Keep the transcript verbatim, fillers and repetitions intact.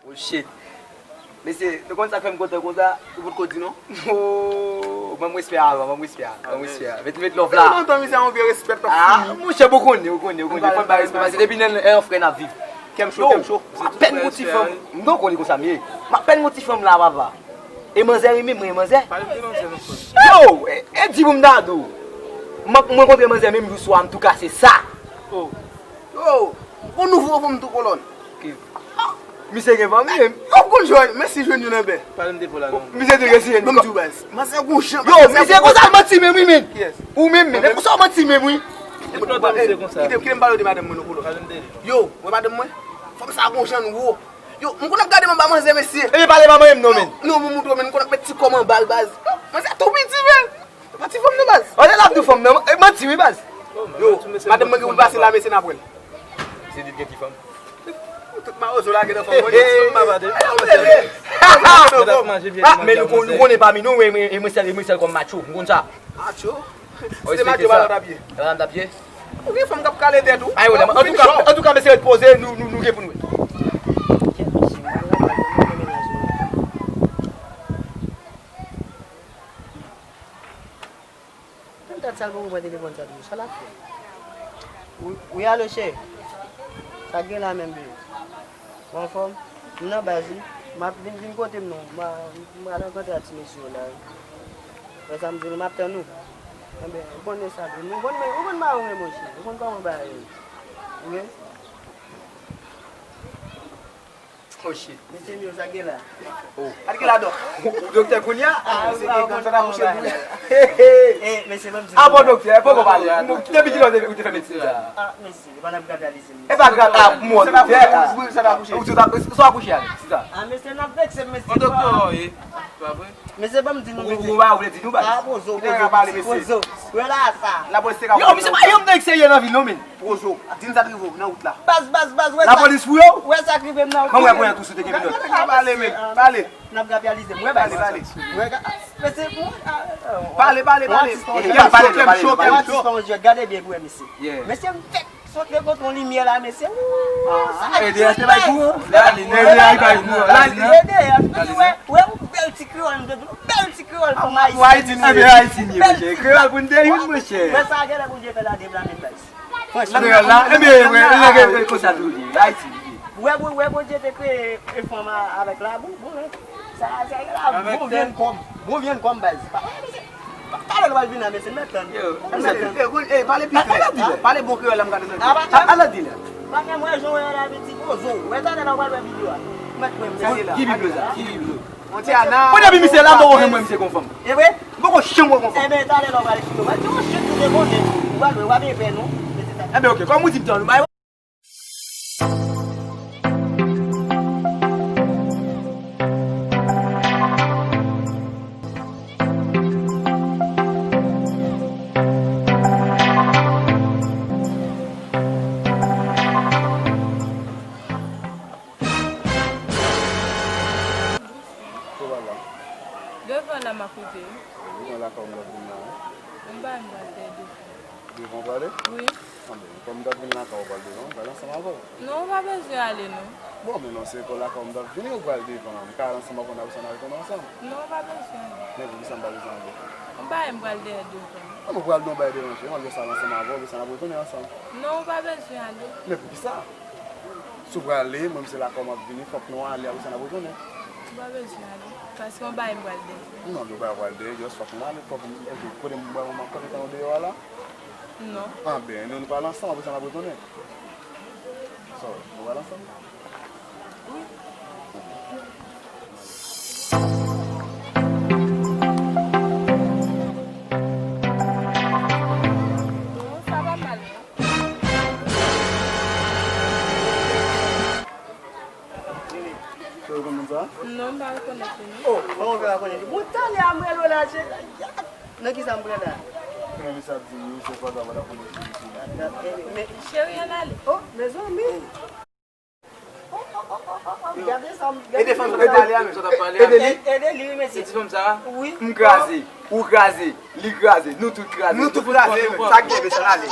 Oh shit. Mesye, nou konn sa k fè m kontan konsa? Ou potko di non? Oh, ban m respè a, ban m respè a, ban m respè a. Met, met love la. Lontan, misye, yon vye respè, t ap fini. Ah, monchè, ou konnen, ou konnen, ou konnen. Fò n ba respè, paske depi nan yon frè n ap viv. Kè m cho, kè m cho. M apèn gon ti fanm. M gon konnen konsa m ye. M apèn gon ti fanm la, papa. E manzè renmen mwen, e manzè. Pale de manzè, non, frè. Yo, e, e di pou m ta di w. M ap, m rankontre manzè menm jou swa, m tou kase sa. Oh. Yo, bon nouvo pou m tou kolòn. Misye gen fanmi menm. Yo, konn jwenn, men si jwenn youn anpè. Pale m de pou la non. Misye tou gen si. Ban m di w baz. Manzè gon jan. Yo, misye konsa manti menm wi men. Ou menm men, e konsa w manti menm wi. Kite, kite m pale w de madanm mwen non kolòn. Yo, wè madanm mwen? Fanm sa gon jan nou wo. Yo, m konn ap gade m anba manzè, mesye. Ebyen, pale pa manyen m non, men. Non, m montre w, men m konn ap met ti kò m anba l, baz. Manzè tou piti, men. Se pa ti fanm, non, baz. Ann al ap di fanm nan, e manti, wi, baz. Yo, madanm mwen gen pou l pase la, mesye, n ap wè l. Se li t gen ti fanm. Tout mawozo lage nan fanm, mwen gen ti fanm, papa, de. Ah, men nou kon-, nou konnen pami nou, e, e, e mwen sèl, e mwen sèl kòm macho, m konn sa. Macho? Si se macho, pa nan tapye. Pa nan tapye? Ou gen fanm k ap kale tèt ou. Ay, wè, antouka, antouka, mesye, ret poze, nou, nou, nou gen pou nou. Menm dat sa l poko pran telefòn sa toujou, sa l ap fè? Wi, wi, alo, cheri. Sa k gen la menm, bebe? Ou anfòm? M nan baz, wi. M ap vin, vin kote m non. M a, m pral rankontre ak ti mesye yo la, wi. Wè sa m di nou, m ap tann ou. Enben, ou konnen sa, wi. Ou konn, ou konn mari w, monchè. Ou konn kòman bagay yo ye. Wi. Oh shit. Mesye m yo, sa gen la? Oh. Sa gen la, dòk? Doktè kounye a? Ah, se ki konn sa ta kouche pou li. Eh, mesye, ban m di nou. Ah bon, doktè, poko pale. Depi kilè ou te, ou te fè medsin sa? Ah, mesye, e pa n ap grave a li, se mesye. E pa grave, ah, mò, doktè. Ou te, ou te akouche a li, se sa? Ah, mesye, n ap vekse, mesye. Bon, doktè, wi. Pa vre? Mesye, ban m di nou, mesye. Ou, ou pa vle di nou, baz. Ah, pozo, pozo, pozo. Wè la sa. Yo, misye pa janm nèg serye nan vi l non, men. Pozo, di m sa k rive w nan wout la. Baz, baz, baz, wè sa. Lapolis fouye w? Wè sa k rive m nan wout la. Mwen wè, mwen tou sou te gen minòt. Pale, men, pale. N ap grapyalize m, wè baz. Pale, pale. Wè, mesye, pale, pale, pale. Kè m cho, kè m cho, kè m cho. Gade byen pou wè, mesye. Mesye, m fèk sot de kote yon limyè la, mesye. Wou, sa ede a te bay kouran. Ede a bay kouran. Ede a, wè, wè, yon bèl ti kreyòl, m te di w, bèl ti kreyòl pou Ayisyen. Ayiti, monchè. Kreyòl pou n te youn, monchè. Wè sa genlè Bondye fè la deblame baz. Franchman. Kreyòl la, ebyen, wè, lè ke konsa tou li. Ayiti. Wè, wè, Bondye te kreye fanm avèk labou, bon, sa, sa, la, bon vyann kòm, bon vyann kòm baz. Talè l pral vin la, mesye, n mèt tann. Yo, n mèt tann. Eh, pale pi klè. Pale bon kreyòl la, m ka tande. Ala di la. Patnè m, wè jan w wè la, piti pozo. Wè talè la w pral wè videyo a. Ou mèt wè m. Ki videyo sa? Ki videyo? Yon ti ana. Mwen depi misye la, m poko janm wè misye kon fanm. E vre? M poko janm wè kon fanm. Enben, talè la w pral eksplike. W pral di yon shit ou te konnen. Ou pral wè, w ap enpè non. Enben, oke. Kòm ou di m tann, ou bay Devan la m ap rive. Devan lakay ou m ap vin la, wi. Yon bagay m pral fè devan. Devan w prale? Wi. Anben, kòm m t ap vin lakay ou pral devan, m pral ansanm avè w. Non, ou pa bezwen ale, non. Bon, men non, se pou lakay ou m t ap vini, ou pral devan. M ka al ansanm avè w, n ap, n ap retounen ansanm. Non, ou pa bezwen ale. Men poukisa m pa bezwen ale? Yon bagay m pral dèyè devan. An, nou pral nan yon bagay deranje, m ap jis al ansanm avè w, epi sa n ap retounen ansanm. Non, ou pa bezwen ale. Men poukisa? Si w prale, mwen, m se lakay ou m ap vini, fòk nou ale, apre sa n ap retounen. Ou pa bezwen ale, paske yon bagay m pral dèyè. Non, nou pa pral dèyè, jis fòk nou ale, fòk m, ok, kote m, mwen, m ap kanpe tann ou deyò a la? Non. Anben, nou, nou pral ansanm, apre sa n ap retounen. So, nou pral ansanm? Wi. Non, sa pa mal, non. Se ou konn moun sa? Non, m pa rekonèt li, non. Oh, kòman w fè pa konèt li? Bon, talè a m rele w la, se, nan kisa m pran la? Premye sa ap di m, wi, se fwa sa pa ta konèt li, wi. Men, cheri, ann ale. Oh, mezanmi. Gade sa, gade. Ede fanm sa t ap pale a menm. Ede li. Ede li, wi, mesye. Se ti fanm sa? Wi. M kraze. Ou kraze. Li kraze. Nou tout kraze. Nou tout kraze, wi. Sa k gen, mesye, ale.